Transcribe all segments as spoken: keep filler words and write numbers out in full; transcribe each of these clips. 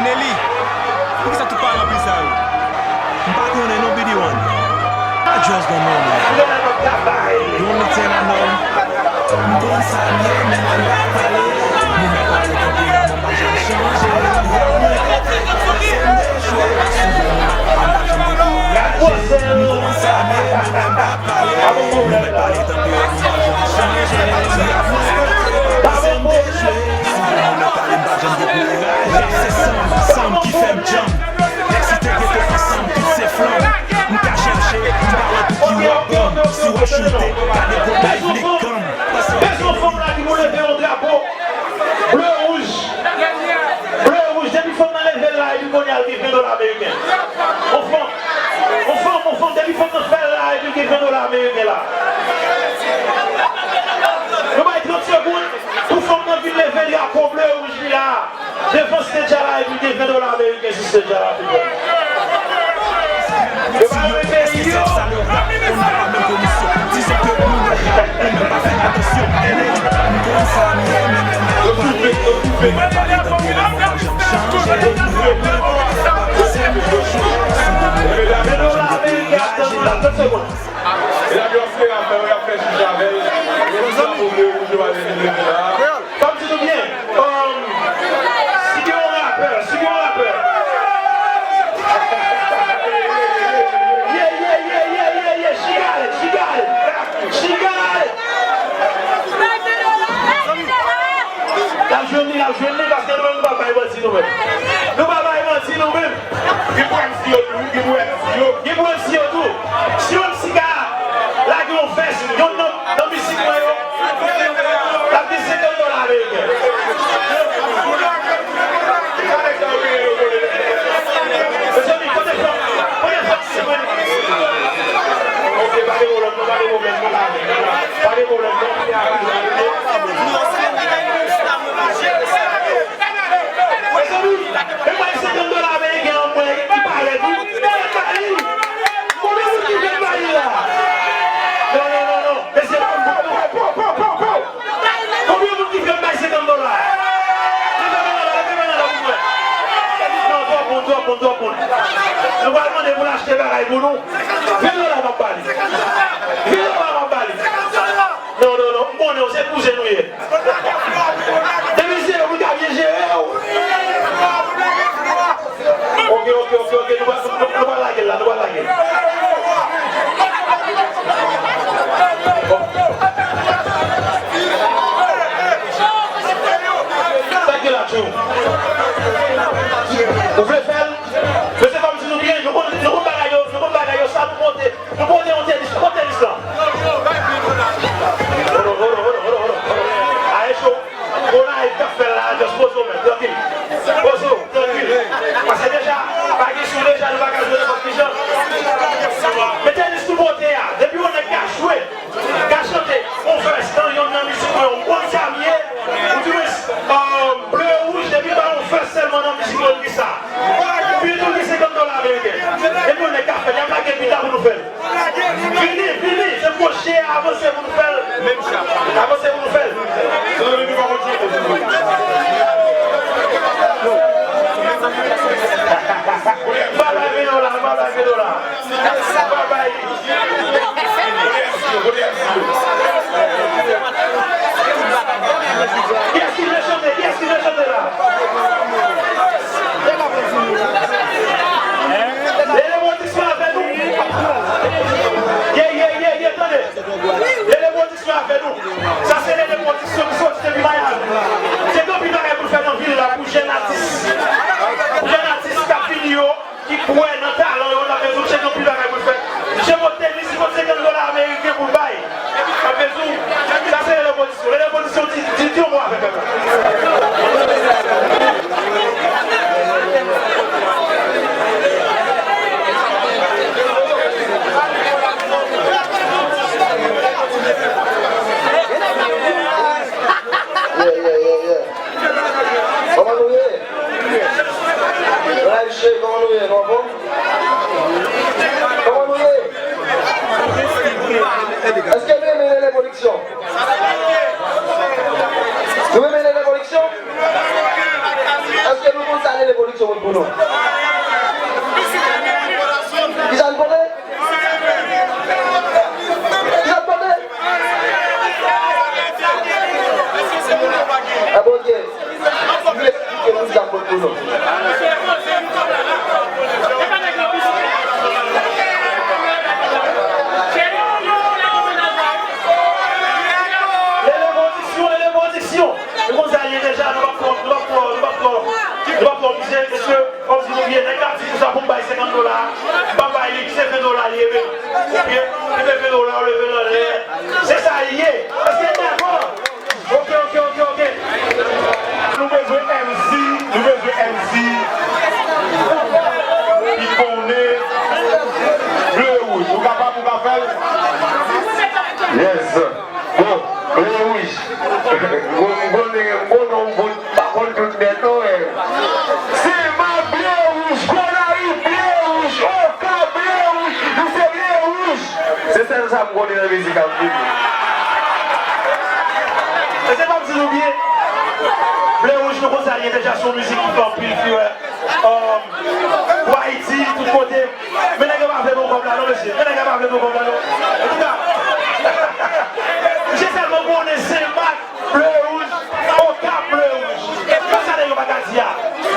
Eli, poukisa tout paran pil sa yo? M pa konnen non, B D one. I just don't know, man. The only thing I know, m konn sa m ye, men m pa pale. Nou mèt pale tanperaman m pa janm chanje. Pase m dechwe, souvan m pa janm dekouraje. M konn sa m ye, men m pa pale. Nou mèt pale tanperaman m pa janm chanje. Pase m dechwe, souvan m pale m pa janm dekouraje. Se sanm, sanm ki fè m djanm. Nèg si te gen tout ansanm, tout se flanm. M ka chèche, m pa wè pou ki w ap pran m. Si w ap choute, gade gwo bay flik kanm. Bezwen fanm la ki pou leve yon drapo ble wouj. Ble wouj, depi fanm nan leve l la, epi kounye a l gen ven dola ameriken. On fanm, on fanm, on fanm, depi fanm nan fè l la, epi l gen ven dola ameriken la. Nou bay trant segonn pou fanm nan vin leve drapo ble wouj li la. Devan stage la epi gen ven dola ameriken sou stage la, pito. Yo pa renmen peyi yo. Ven dola ameriken ap tann nou la, trant segonn. Medam yo ap fè afè yo, y ap fè chicha avè l. Yo di drapo ble wouj yo pa vle vin leve la. Fò m di nou byen, um, si gen yon rapè, si gen yon rapè. Yeah, yeah, yeah, yeah, yeah, yeah, she got it, she got it, she got it. L ap jwenn li, l ap jwenn li, paske nou menm nou pa bay manti nou menm. Nou pa bay manti nou menm. Gen pou M C yo tou, wi, gen pou M C yo. Gen pou M C yo tou. Si yon M C ka lage yon vès, yon nan, nan mizik mwen yo, l ap gen senkant dola ameriken. Mezanmi, kote fanm, kote fanm ki se mwen? Ok, pa gen pwoblèm, non, pa gen pwoblèm, non. Pa gen pwoblèm, non. Mezanmi, men mwen senkant dola ameriken an mwen ki parèt, wi. Mwen bay li. Konbyen moun ki vle bay li la? Non, non, non, non. Mesye, pa, pa, pa, pa, pa, pa, pa. Konbyen moun ki vle m bay senkant dola? Leve men nan, leve men nan pou mwen. Non, twòp moun, twòp moun, twòp moun. Nou pral mande pou l achte bagay pou nou. Ven dola m ap ba li. Ven dola m ap ba li. Non, non, non, m konnen w se kouzen nou ye. Depi se yo pou ta byen jere w. Ok, ok, ok, ok, nou pral, nou, nou pral lage l la, nou pral lage l. Sa k gen la, tjou? Ou vle fè l? Mesye, fò m di nou byen, nou konn, nou konn bagay yo, nou konn bagay yo, sa nou monte. Nou pote yon tenis, nou pote tenis lan. Hold on, hold on, hold on, hold on, hold on, hold on. Aye cho. Bon, la, e k ap fè la, just poze w, men, trankil. Poze w, trankil. Paske deja, pa gen sou deja, nou pa ka jwe nenpòt ki jan. Men tenis nou pote a, depi yon nèg ka jwe, ka chante, yon vès nan yonn nan mizik mwen, ou konn sa m ye, ou di mwen, um, ble wouj, depi ba yon vès sèlman nan mizik mwen, ou di sa. Pi tou gen senkant dola ameriken. Epi yon nèg ka fè l, y ap lage bit la pou nou fè l. Vini, vini, se mouche, avanse pou nou fè l. Menm jan. Avanse pou nou fè l. Babay ven dola, babay ven dola. Babay. Kiyès ki vle chante? Kiyès ki vle chante la? Lele Pwodiksyon avè nou. Ye, ye, ye, ye, tande. Lele Pwodiksyon avè nou. Sa se Lele Pwodiksyon ki soti depi Miami. Se Kisa n pote? Kisa n pote? A Bondye, nou esplike nou sa n pote pou nou. Lele pwodiksyon, lele pwodiksyon. Nou konn sa l ye deja, nou p ap twò, nou p ap twò, nou p ap twò, nou p ap twò oblije, mesye, kòmsi nou byen, nèg la di konsa pou m bay senkant dola, m p ap bay li, se ven dola l ye, men, oke, li te ven dola, ou leve l anlè, se sa l ye, èske n dakò? Oke, oke, oke, oke. Nou bezwen M C, nou bezwen M C ki konnen ble e wouj. Ou kapab, ou ka fè l? Yes. Bon, ble e wouj. M konnen, m konnen w bon, m pa konn tout nèt non, men. Senmak ble e wouj, Gonayiv ble e wouj, Okap ble e wouj, nou se ble e wouj. Se sèl sa m konnen nan mizik ap vini. Mesye, m ap di nou byen, ble e wouj, nou konn sa l ye deja, se yon mizik ki fè anpil furè. Um, pou Ayiti, tout kote. Men nèg yo pa vle bon kòb la non, mesye. Men nèg yo pa vle bon kòb la non. Antouka, misye sèlman konnen Senmak ble e wouj, Okap ble e wouj. Men sa nèg yo pa ka di a.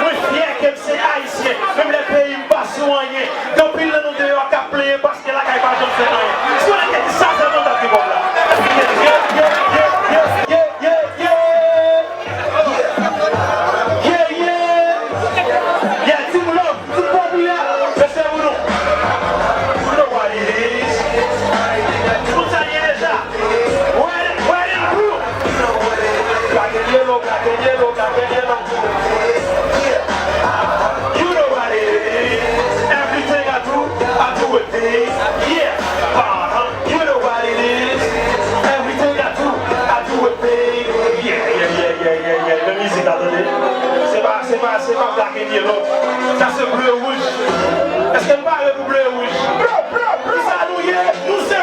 Mwen fyè ke m se Ayisyen. Menm lè peyi m pa sou anyen. Gen anpil nan nou deyò k ap plenyen paske lakay pa janm fè anyen. Si w te di sa sèlman, m t ap gen kòb la. Yeah, yeah, yeah, yeah, yeah. Yeah, yeah. Yeah, team love, team popilè, se se ou nou. You know what it is. Tout sa ye deja. Red, red and blue. Black and yellow, black and yellow, black and yellow. You know what it is. Everything I do, I do with things. Yeah. Uh-huh. You know what it is. Everything I do, I do with things. Yeah, yeah, yeah, yeah, yeah, yeah. Men mizik la, tande. Se pa, se pa, se pa black and yellow. Sa se ble e wouj. Èske n pare pou ble e wouj? Bro, bro, bro. Kisa nou ye? Nou se